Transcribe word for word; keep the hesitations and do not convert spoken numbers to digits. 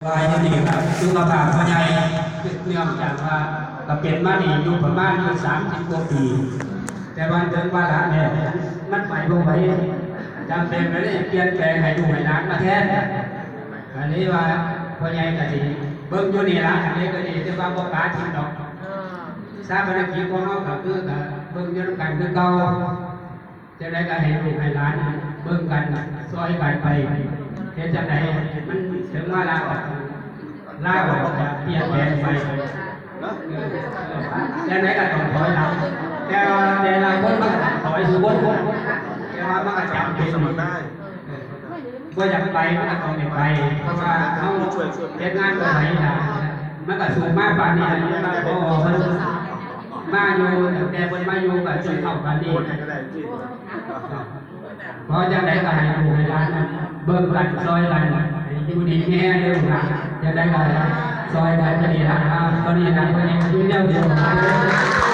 ว่าอยู่นี่ล่ะสุขภาพพ่อใหญ่เนื่องจากว่าก็เป็นมานี่อยู่ประมาณอยู่สามสิบกว่าปี แต่ว่าถึงวาระแล้วมันไปบ่ไหวจำเป็นก็เลยเปลี่ยนแปลงให้ลูกให้หลานมาแทนอันนี้ว่าพ่อใหญ่ก็ดีเบิ่งอยู่นี่ล่ะอันนี้ก็ดีแต่ว่าบ่ปาทิ้งดอกสาปนกิจของเฮาก็คือก็เบิ่งอยู่นำกันคือเก่า จังได๋ก็ให้ลูกให้หลานเบิ่งกันซอยกันไปเฮ็ดจังได๋มันถึงมาลาออกลาออกจะเปลี่ยนแปลงไปจังได๋ก็ต้องถอยหลังแต่ว่าแต่ละคนมันก็ถอยสู่คนแต่ว่ามันก็จำเป็นบ่อยากไปมันก็ต้องได้ไปเพราะว่าเฮาเฮ็ดงานบ่ไหวล่ะมันก็สู่มาปานนี้ล่ะมันก็บ่ออกมันมาอยู่ตั้งแต่เพิ่นมาอยู่ก็จนเฒ่าปานนี้ เพราะจังได๋ก็ให้ลูกให้หลานเบิ่งกันซอยกันให้อยู่ดีมีแฮงเด้อลูกหลานจังได๋ก็ซอยกันก็ดีล่ะครับตอนนี้นะเพิ่นยังอยู่แนวเดียวกัน